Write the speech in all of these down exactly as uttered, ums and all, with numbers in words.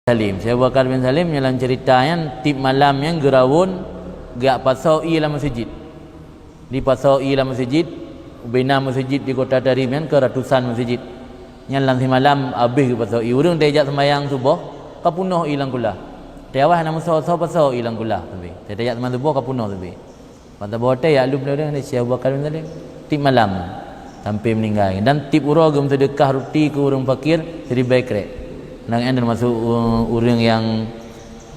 Salim. Syekh Abu Bakar bin Salim nyan lam cerita nyan tiep malam nyan geurawon geujak pasoe ie lam meuseujid. Dipasoe ie lam meuseujid, ubena meuseujid di kota Tarim nyan ka ratusan meuseujid. Nyan lam simalam habéh geupasoe ie. Ureuëng tajak seumayang suboh ka peunoh ie lam kulah. Teuawai hana meusoe-soe pasoe ie lam kulah sabe. Tajak seumayang suboh ka peunoh sabe. Ban saboh watée jak lom lé ureuëng nyan Syekh Abu Bakar bin Salim. Tiep malam sampai meuninggai. Dan tiep uroe geumeuseudeukah ruti keu ureuëng fakir siribée krek. Nyan termasuk uh, ureuëng nyang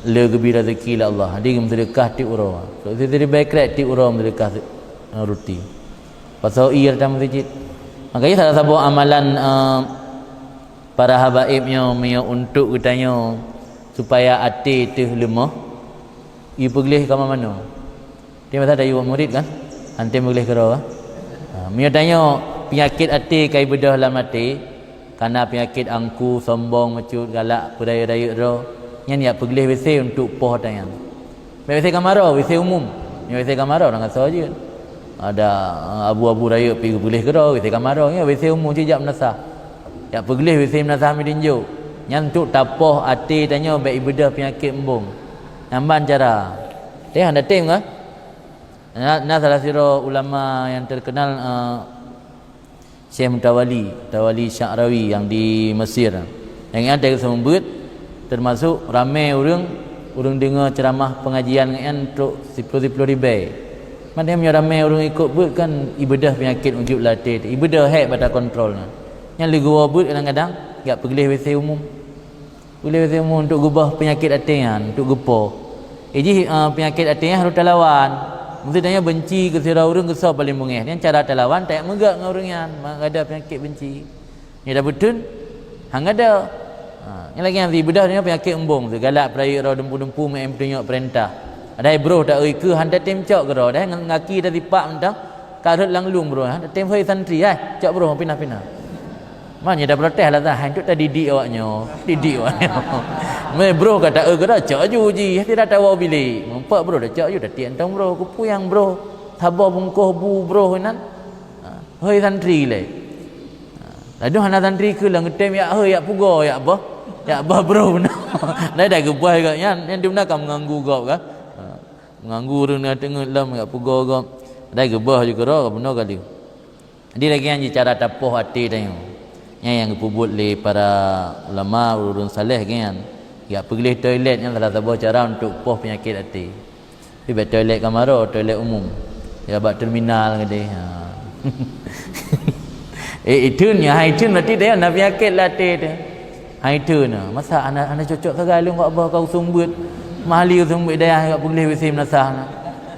le geubi rezeki lé Allah. Jadi geumeuseudeukah tiep uroe. Siribée krek tiep uroe meuseudeukah ruti. Pasoe ie lam meuseujid. Makanya salah saboh amalan uh, para habaib nyoe meunyoe untuk geutanyoe supaya até teuh leumoh, ie peugleh kama manoe. Dia masa dah iwak murid kan? Anté meugleh keudroe. Ha, meunyoe tanyoe peunyakét até ka ibeudôh lam até, kana peunyakét angku, sombong, meucut, galak, peurayeuk-rayeuk droe, nyan yak peugleh WC untuk poh tanyan. Bèk WC kamar, WC umum. Nyoe WC kamar ureuëng asoe jeuet. Ada abu-abu rayeuk pi geupeuleh keudroe, WC kamar, nyoe WC umum cit jak meunasah. Yak peugleh WC meunasah mitinjok. Nyan untuk tapoh até tanyoe bèk ibeudôh peunyakét embong. Nyan ban cara. Teuh hana tem kah? Na, na salah sidroe ulama nyang terkenal uh, Syekh Mutawali, Mutawali Sya'rawi nyang di Mesir. Nyang nyan teuh seumeubeuet termasuk ramé ureuëng, ureuëng deungoe ceuramah pengajian nyan trok siploh-siploh ribèe. Maknanya meunyoe ramé ureuëng ikot beuet kan ibeudôh peunyakét ujuk laté, ibeudôh hék bak takontrol nyan. Nyan lé geuwoe beuet kadang-kadang jak peugleh WC umum. Ulèe seumeu untuk geubah peunyakét até nyan, untuk geupoh. Ijih uh, peunyakét até nyan harôh talawan. Meuseuti nyan benci keu sidroe ureuëng keu soe paleng beungéh. Nyan cara talawan tajak meugét ngon ureuëng nyan, mangat gada peunyakét benci. Nyan dah beutôi, hang gada. Ha, nyan lagèe nyan ibeudôh nyan peunyakét embong, galak peurayeuk droe dumpu-dumpu meu'en peutunyok peurintah. Padahai broh tak eu ikeue han tatem cok keudroe, dah ngaki dah sipak mantong. Ka rhot lam lueng broh, ha? Tem hôi santri, hai, cok broh pinah-pinah. Man nyan dah protes lah, hai, untuk tadidik awak nyoe, didik awak nyoe. Mé broh kata, "Eh, kata cok ju ji, tidak tahu bilik." Meupat broh dah cok ju, dah tiek entong broh, kupuyang broh, saboh bungkoh bu broh inan. Ha, hôi santri lé. Ha, lalu hana santri keu lam getem yak hôi, yak pugo, yak boh, yak boh broh. Dah dah geuboh gak nyan, nyan di mana ka mengganggu gop kan? Ha. Meunganggu ureuëng nyang teungeut lom, jak peugoe gob. Padahai geuboh ju keudroe, ka bunoe ka lheueh. Jadi lagèe nyan jih cara tapoh até tanyoe. Nyan nyang geupeubuet lé para ulama, ureuëng saleh lagèe nyan. Jak peugleh toilet nyan salah saboh cara untuk poh peunyakét até. Tapi bèk toilet kamar, toilet umum. Ya bak terminal keudéh. Ha. Eh, itheun nyan, hai itheun berarti dia na peunyakét lam até teuh. Hai itheun na, masa hana, hana cocok sagai lôn keu abah ka useumeubeuet. Mahali useumeubeuet dayah ka peugleh WC meunasah na.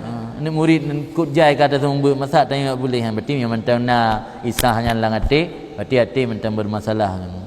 Ha, aneuk murit nan kot jai ka taseumeubeuet, masa tanyoe ka peugleh nyan. Berarti nyang mantong na isah nyan lam até, berarti até mantong bermasalah nyan.